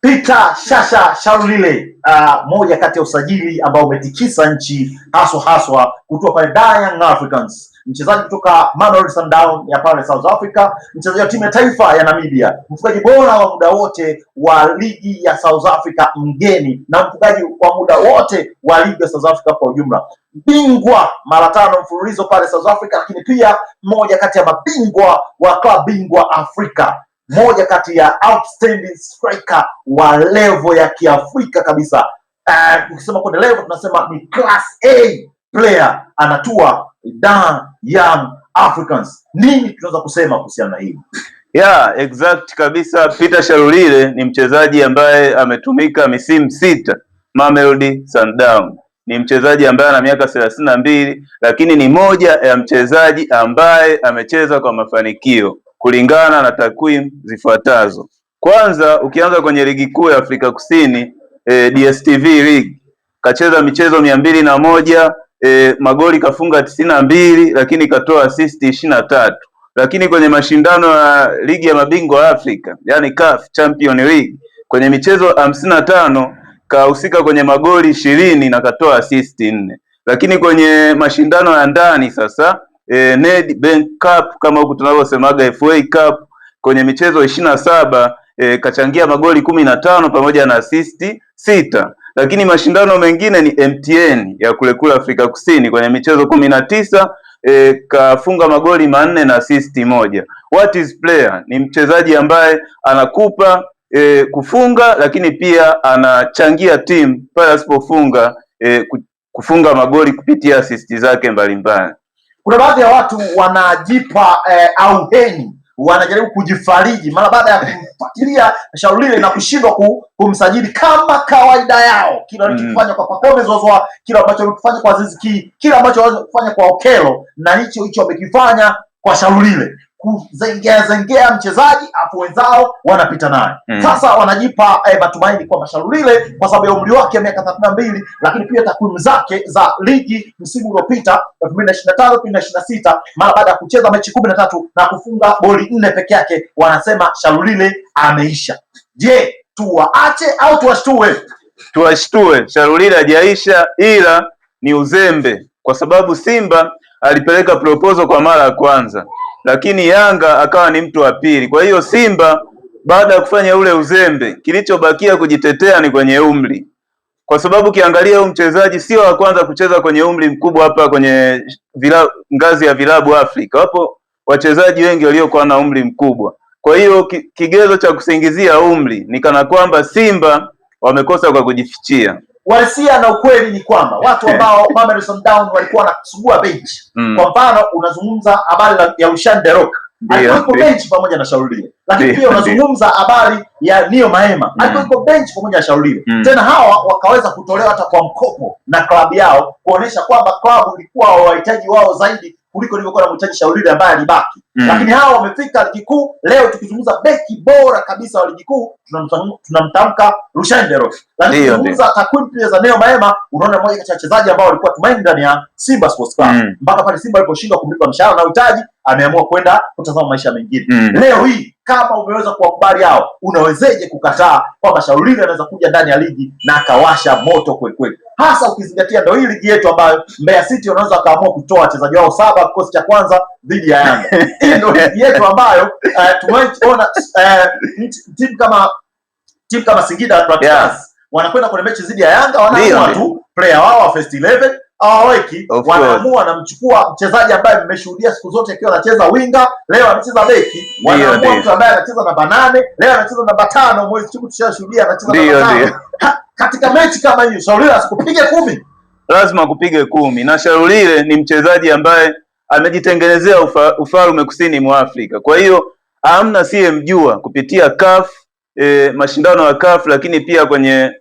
Peter Shasha Shalulile, moja kati ya usajili ambao umetikisa nchi haswa haswa kutoka pale Young Africans, mchezaji kutoka Mamelodi Sundowns ya pale South Africa, mchezaji wa timu ya taifa ya Namibia, mfungaji bora wa muda wote wa ligi ya South Africa mgeni na mfungaji wa muda wote wa ligi ya South Africa kwa ujumla, bingwa mara tano mfululizo pale South Africa, lakini pia mmoja kati ya mabingwa wa klabu bingwa Afrika, moja kati ya outstanding striker wa level ya Kiafrika kabisa. Ukisema kwenye level tunasema ni class A player, anatua Dan Young Africans. Nini tunaweza kusema kuhusiana na hili? Yeah, exact kabisa. Peter Shalulile ni mchezaji ambaye ametumika misimu 6 Mamelodi Sundowns. Ni mchezaji ambaye ana miaka 32, lakini ni moja ya mchezaji ambaye amecheza kwa mafanikio kulingana na takwimu zifuatazo. Kwanza, ukianza kwenye ligi kuu ya Afrika Kusini, DStv League kacheza michezo 201, magoli kafunga 92, lakini katoa assist 23. Lakini kwenye mashindano ya ligi ya mabingwa Afrika, yani CAF Champion League, kwenye michezo 55 kahusika kwenye magoli 20 na katoa assist 4. Lakini kwenye mashindano ya ndani sasa, Nedbank Cup kama huku tunavyosemaga FA Cup, kwenye michezo 27 kachangia magoli 15 pamoja na assist 6. Lakini mashindano mengine ni MTN ya kule kule Afrika Kusini, kwenye michezo 19 kafunga magoli 4 na assist 1. What is player? Ni mchezaji ambaye anakupa kufunga, lakini pia anachangia timu pale asipofunga, kufunga magoli kupitia assist zake mbalimbali. Kuna baadhi ya watu wanajipa auheni, wanajaribu kujifariji mara baada ya kumfuatilia Shalulile na kushindwa kumsajili kama kawaida yao, kila walichokifanya kwa Pacome Zouzoua, kila ambacho walikifanya kwa Aziz Ki, kila ambacho walikifanya kwa Okello, na hicho hicho wamekifanya kwa Shalulile, kuzengea zengea mchezaji afu wenzao wanapita naye. Sasa wanajipa matumaini kwamba Shalulile kwa sababu ya umri wake miaka 32, lakini pia takwimu zake za ligi msimu uliopita 2025 2026, mara baada ya kucheza mechi 13 na kufunga goli 4 peke yake, wanasema Shalulile ameisha. Je, tuwaache au tuwashtue? Tuwashtue, Shalulile hajaisha, ila ni uzembe, kwa sababu Simba alipeleka proposal kwa mara ya kwanza, lakini Yanga akawa ni mtu wa pili. Kwa hiyo Simba baada ya kufanya ule uzembe, kilichobakia kujitetea ni kwenye umri, kwa sababu ukiangalia huyu mchezaji sio wa kwanza kucheza kwenye umri mkubwa hapa kwenye ngazi ya vilabu Afrika. Wapo wachezaji wengi waliokuwa na umri mkubwa. Kwa hiyo kigezo cha kusingizia umri ni kana kwamba Simba wamekosa kwa kujifichia. Uhalisia na ukweli ni kwamba watu ambao Mamelodi Sundowns walikuwa wanasugua benchi. Kwa mfano unazungumza habari ya Rushine De Reuck, alikuwa yuko benchi pamoja na Shalulile, lakini pia unazungumza habari ya Neo Maema, alikuwa yuko benchi pamoja na Shalulile. Tena hawa wakaweza kutolewa hata kwa mkopo na klabu yao, kuonesha kwamba klabu ilikuwa wahitaji wao zaidi kuliko ilivyokuwa na mhitaji Shalulile ambaye alibaki. Lakini hawa wamefika ligi kuu leo, tukizungumza beki bora kabisa wa ligi kuu tunamtamka Rushine De Reuck. Lakini tukizungumza takwimu pia za Neo Maema, unaona mmoja kati ya wachezaji ambao walikuwa tumaini ndani ya Simba Sports Club, mpaka pale Simba aliposhindwa kumlipa mshahara na uhitaji, ameamua kwenda kutazama maisha mengine. Leo hii kama umeweza kuwakubali hao, unawezeje kukataa kwamba Shalulile anaweza kuja ndani ya ligi na akawasha moto kweli kweli, hasa ukizingatia ndio hii ligi yetu ambayo Mbeya City wanaweza wakaamua kutoa wachezaji wao 7 kikosi cha kwanza dhidi ya Yanga. Hii ndio ligi yetu ambayo tumeona timu kama Singida Black Stars wanakwenda kwenye mechi dhidi ya Yanga, wanaamua tu player wao wa first 11 hawaweki, wanaamua wanamchukua mchezaji ambaye mmeshuhudia siku zote akiwa anacheza winga, leo anacheza beki, wanaamua mtu ambaye anacheza namba 8, leo anacheza namba 5, mwezi huu tushashuhudia anacheza namba 5. Katika mechi kama hiyo Shalulile asikupige 10, lazima kupige 10. Na Shalulile ni mchezaji ambaye amejitengenezea ufalme kusini mwa Afrika. Kwa hiyo hamna siyemjua kupitia CAF, mashindano ya CAF, lakini pia kwenye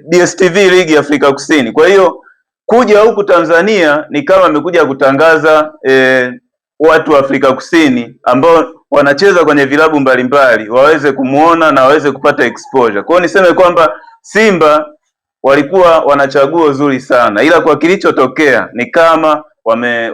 DStv League ya Afrika Kusini. Kwa hiyo kuja huku Tanzania ni kama amekuja kutangaza watu wa Afrika Kusini ambao wanacheza kwenye vilabu mbalimbali waweze kumuona na waweze kupata exposure. Kwa hiyo niseme kwamba Simba walikuwa wana chaguo zuri sana, ila kwa kilichotokea ni kama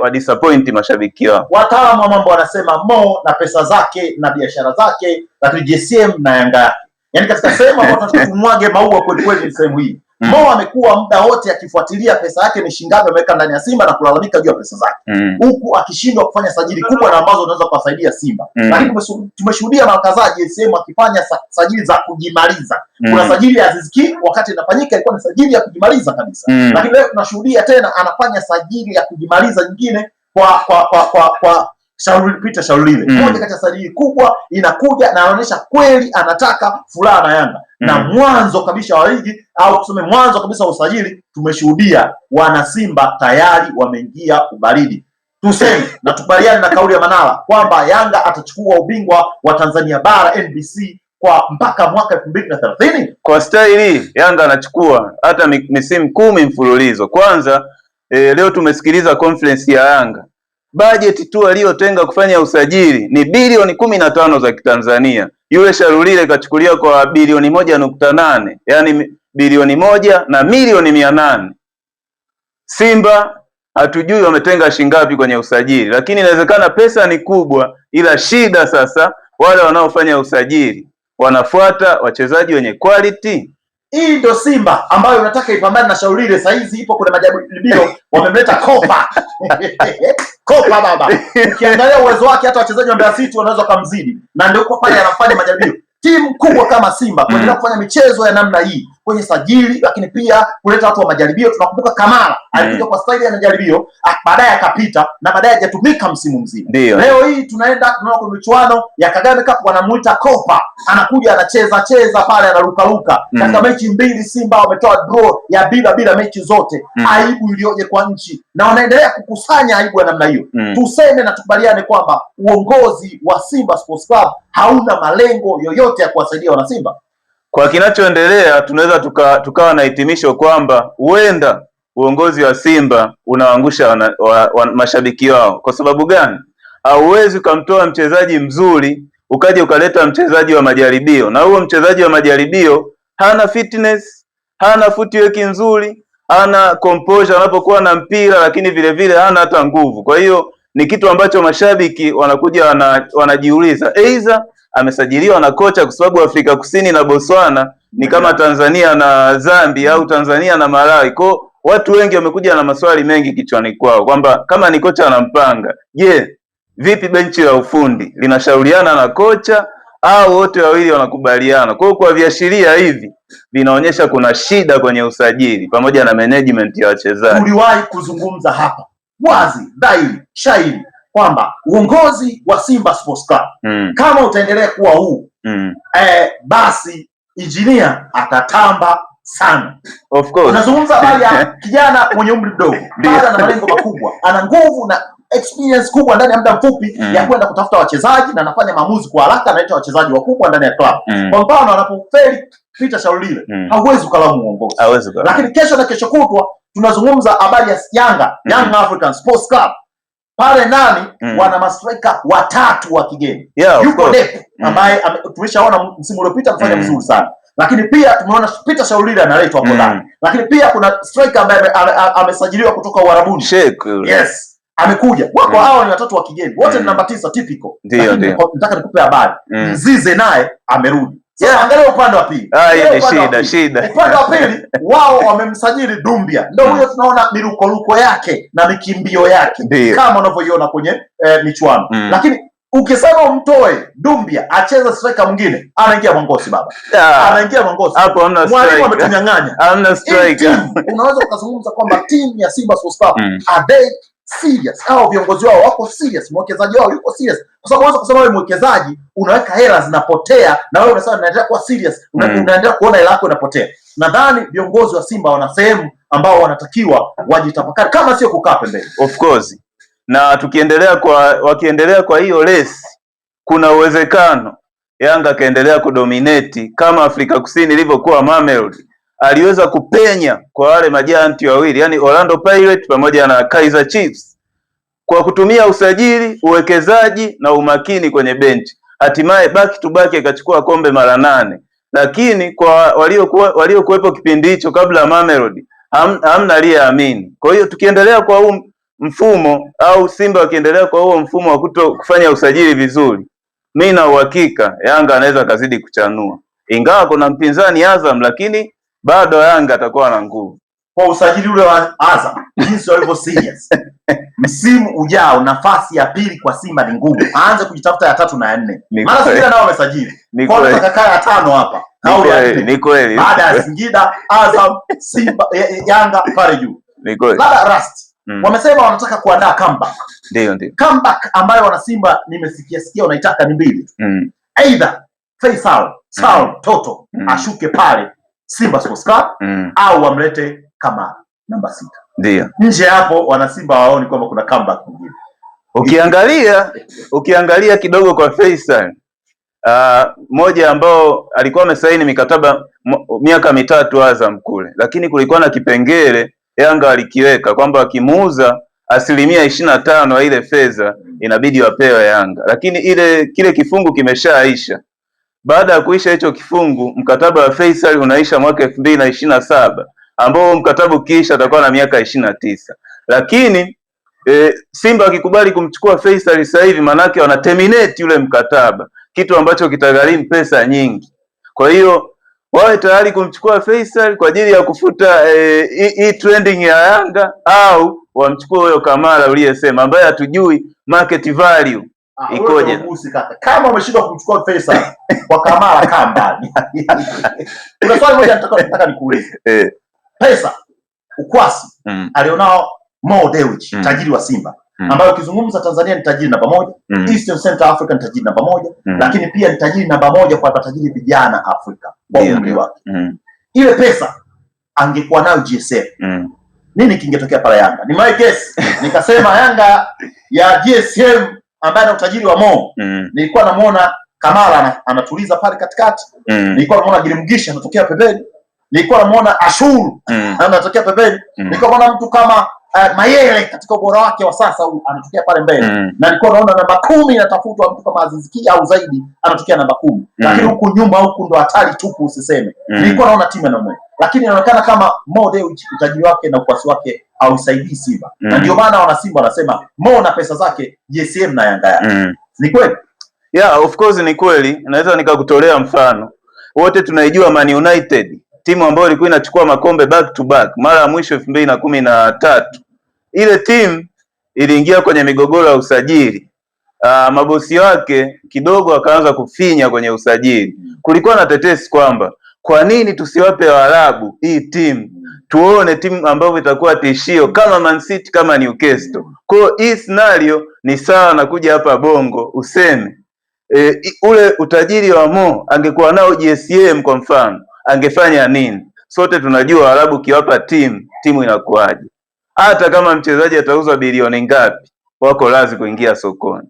wadisappoint mashabiki wao. Wataalamu wa mambo wanasema Mo na pesa zake na biashara zake, lakini JSM na Yanga yake. Yaani katika sehemu ambayo tunataka tumwage maua kweli kweli ni sehemu hii. Mo amekuwa muda wote akifuatilia pesa yake ni shingapi ameweka ndani ya Simba na kulalamika juu ya pesa zake, huku akishindwa kufanya sajili kubwa na ambazo unaweza kuwasaidia Simba. Lakini tumeshuhudia mara kadhaa JSM akifanya sajili za kujimaliza. Kuna sajili ya Aziz Ki wakati inafanyika ilikuwa ni sajili ya kujimaliza kabisa. Lakini leo tunashuhudia tena anafanya sajili ya kujimaliza nyingine kwa Peter Shalulile. Moja kati ya sajili kubwa inakuja na anaonyesha kweli anataka furaha na Yanga. Na mwanzo kabisa wa ligi au tuseme mwanzo kabisa wa usajili tumeshuhudia wana Simba tayari wameingia ubaridi. Tuseme na tukubaliane na kauli ya Manara kwamba Yanga atachukua ubingwa wa Tanzania bara NBC kwa mpaka mwaka 2030. Kwa staili Yanga anachukua hata misimu 10 mfululizo. Kwanza leo tumesikiliza conference ya Yanga. Bajeti tu aliyotenga kufanya usajili ni bilioni 15 za Kitanzania. Yule Shalulile kachukulia kwa bilioni 1.8, yani bilioni 1 na milioni 800. Simba hatujui wametenga shingapi kwenye usajili, lakini inawezekana pesa ni kubwa, ila shida sasa wale wanaofanya usajili wanafuata wachezaji wenye quality. Hii ndio Simba ambayo unataka ipambane na Shalulile. Sasa hizi ipo kuna majaribio, wamemleta Kopa. Kopa baba. Ukiangalia uwezo wake hata wachezaji wa Mbeya City wanaweza kumzidi. Na ndio kwa pale anafanya majaribio. Timu kubwa kama Simba kuendelea kufanya michezo ya namna hii kwenye sajili, lakini pia kuleta watu wa majaribio. Tunakumbuka Kamara alikuja kwa staili ya majaribio, baadaye akapita na baadaye hajatumika msimu mzima. Leo hii tunaenda tunaona kwenye michuano ya Kagame Cup wanamuita Kopa, anakuja anacheza cheza pale anarukaruka. Katika mechi 2 Simba wametoa draw ya bila mechi zote. Aibu iliyoje kwa nchi, na wanaendelea kukusanya aibu ya namna hiyo. Tuseme na tukubaliane kwamba uongozi wa Simba Sports Club hauna malengo yoyote ya kuwasaidia wana Simba. Kwa kinachoendelea tunaweza tukawa na hitimisho kwamba huenda uongozi wa Simba unaangusha mashabiki wao. Kwa sababu gani? Hauwezi ukamtoa mchezaji mzuri ukaje ukaleta mchezaji wa majaribio, na huo mchezaji wa majaribio hana fitness, hana footwork nzuri, hana composure anapokuwa na mpira, lakini vile vile hana hata nguvu. Kwa hiyo ni kitu ambacho mashabiki wanakuja wanajiuliza, aidha amesajiliwa na kocha kwa sababu Afrika Kusini na Botswana ni kama Tanzania na Zambia au Tanzania na Malawi. Kwa watu wengi wamekuja na maswali mengi kichwani kwao kwamba kama ni kocha anampanga, je, vipi benchi la ufundi linashauriana na kocha au wote wawili wanakubaliana? Kwa hiyo kwa viashiria hivi vinaonyesha kuna shida kwenye usajili pamoja na management ya wachezaji. Tuliwahi kuzungumza hapa wazi dhahiri shahiri kwamba uongozi wa Simba Sports Club kama utaendelea kuwa huu basi injinia atatamba sana. Of course. Unazungumza habari ya kijana mwenye umri mdogo, bado ana malengo makubwa, ana nguvu na experience kubwa ndani ya muda mfupi ya kwenda kutafuta wachezaji na anafanya maamuzi kwa haraka, analeta wachezaji wakubwa ndani ya club. Kwa mfano anapofeli Peter Shalulile, hauwezi ukalaumu uongozi. Hauwezi ukalaumu. Lakini kesho na kesho kutwa tunazungumza habari ya Yanga, Young African Sports Club. Pale ndani wana mastrika watatu wa kigeni. Yuko Depp ambaye tumeshaona msimu uliopita amefanya vizuri sana. Lakini pia tumeona Peter Shalulile analetwa hapo ndani. Lakini pia kuna striker ambaye amesajiliwa kutoka Uarabuni. Sheikh. Yes. Amekuja. Wako hao ni watatu wa kigeni. Wote ni namba 9 typical. Lakini nataka nikupe habari. Mzize naye amerudi. Sasa angalia upande wa pili. Hii ni shida. Upande wa pili wao wamemsajili Dumbia. Ndio huyo tunaona mirukoruko yake na mikimbio yake kama unavyoiona kwenye michuano. Lakini ukisema umtoe Dumbia acheze striker mwingine, anaingia Mwangosi baba. Anaingia Mwangosi. Hapo hamna striker. Mwalimu ametunyang'anya. Hamna striker. Unaweza ukazungumza kwamba timu ya Simba Sports Club are they serious? Hao viongozi wao wako serious, mwekezaji wao yuko serious. Kwa sababu unaweza kusema wewe mwekezaji unaweka hela zinapotea na wewe unasema unaendelea kuwa serious, unaendelea kuona hela yako inapotea. Nadhani viongozi wa Simba wana sehemu ambao wanatakiwa wajitafakari kama sio kukaa pembeni. Of course. Na wakiendelea kwa hiyo race, kuna uwezekano Yanga kaendelea kudominate kama Afrika Kusini ilivyokuwa Mamelodi. Aliweza kupenya kwa wale majanti wawili, yani Orlando Pirates pamoja na Kaizer Chiefs, kwa kutumia usajili, uwekezaji na umakini kwenye benchi. Hatimaye back to back akachukua kombe mara 8. Lakini kwa waliokuwepo kipindi hicho kabla ya Mamelodi, hamna aliyeamini. Kwa hiyo tukiendelea kwa huu mfumo au Simba wakiendelea kwa huo mfumo wa kufanya usajili vizuri, mimi na uhakika Yanga anaweza kazidi kuchanua. Ingawa kuna mpinzani Azam, lakini bado Yanga atakuwa na nguvu. Kwa usajili ule wa Azam jinsi walivyo serious, msimu ujao nafasi ya pili kwa Simba ni ngumu, aanze kujitafuta ya tatu na ya nne, maana Singida nao wamesajili kwa kaka ya tano hapa au ya nne. Ni kweli, baada ya Singida, Azam, Simba, Yanga pale juu. Ni kweli. Labda Rust wamesema wanataka kuandaa comeback. Ndio. Comeback ambayo wana Simba nimesikia sikia wanaitaka ni mbili. Either Faisal Sal Toto ashuke pale Simba Sports Club au wamlete Kamara namba 6. Ndio. Nje hapo wana Simba waoni kwamba kuna comeback nyingine. Ukiangalia kidogo kwa Faisal, moja ambao alikuwa amesaini mikataba miaka 3 Azam kule, lakini kulikuwa na kipengele Yanga walikiweka kwamba wakimuuza 25% ya ile fedha inabidi wapewe Yanga, lakini kile kifungu kimeshaisha. Baada ya kuisha hicho kifungu, mkataba wa Faisal unaisha mwaka 2027, ambao mkataba ukiisha atakuwa na miaka 29. Lakini Simba akikubali kumchukua Faisal sasa hivi, manake wana terminate yule mkataba, kitu ambacho kitagharimu pesa nyingi. Kwa hiyo wawe tayari kumchukua Faisal kwa ajili ya kufuta hii trending ya Yanga, au wamchukue huyo Kamara uliyesema, ambaye hatujui market value ikoje. Kama umeshindwa kumchukua Faisal kwa Kamara, kaa mbali. Kuna swali moja nataka nikuulize. Pesa ukwasi alionao Mo Dewji, tajiri wa Simba, ambayo ukizungumza Tanzania ni tajiri namba 1, Eastern Central Africa ni tajiri namba 1, lakini pia ni tajiri namba 1 kwa matajiri vijana Afrika kwa umri wake. Ile pesa angekuwa nayo GSM, nini kingetokea pale Yanga? Ni my guess. Nikasema Yanga ya GSM ambaye ana utajiri wa Mo, nilikuwa namuona Kamara anatuliza pale katikati, nilikuwa namuona Girimgisha anatokea pembeni, nilikuwa namuona Ashur anatokea pembeni, nilikuwa namuona mtu kama Mayele katika ubora wake wa sasa huu anatokea pale mbele, na nilikuwa naona namba 10 inatafutwa mtu kama Aziz Ki au zaidi anatokea namba 10, lakini huku nyuma huku ndo hatari tupu usiseme. Nilikuwa naona timu ya namna, lakini inaonekana kama Mo Dewji utajiri wake na ukwasi wake hausaidii Simba, na ndio maana wana Simba wanasema Mo na pesa zake GSM na Yanga yake. Ni kweli? Yeah, of course ni kweli. Naweza nikakutolea mfano. Wote tunaijua Man United, timu ambayo ilikuwa inachukua makombe back to back mara ya mwisho 2013. Ile timu iliingia kwenye migogoro ya usajili. Mabosi wake kidogo wakaanza kufinya kwenye usajili. Kulikuwa na tetesi kwamba kwa nini tusiwape Waarabu hii timu, tuone timu ambayo itakuwa tishio kama Man City, kama Newcastle. Kwa hiyo hii scenario ni sawa na kuja hapa Bongo useme ule utajiri wa Mo angekuwa nao GSM kwa mfano, angefanya nini? Sote tunajua Waarabu kiwapa timu inakuwaje. Hata kama mchezaji atauzwa bilioni ngapi, wako lazi kuingia sokoni.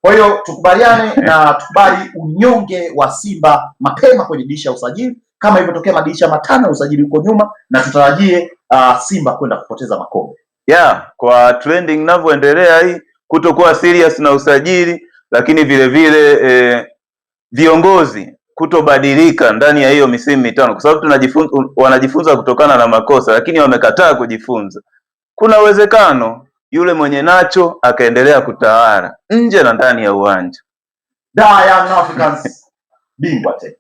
Kwa hiyo tukubaliane na tukubali unyonge wa Simba mapema kwenye dirisha ya usajili kama ilivyotokea madirisha 5 ya usajili huko nyuma, na tutarajie Simba kwenda kupoteza makombe. Yeah, kwa trending ninavyoendelea hii kutokuwa serious na usajili, lakini vile vile viongozi kutobadilika ndani ya hiyo misimu 5, kwa sababu wanajifunza kutokana na makosa, lakini wamekataa kujifunza. Kuna uwezekano yule mwenye nacho akaendelea kutawala nje na ndani ya uwanja. Da Young Africans bingwa tena.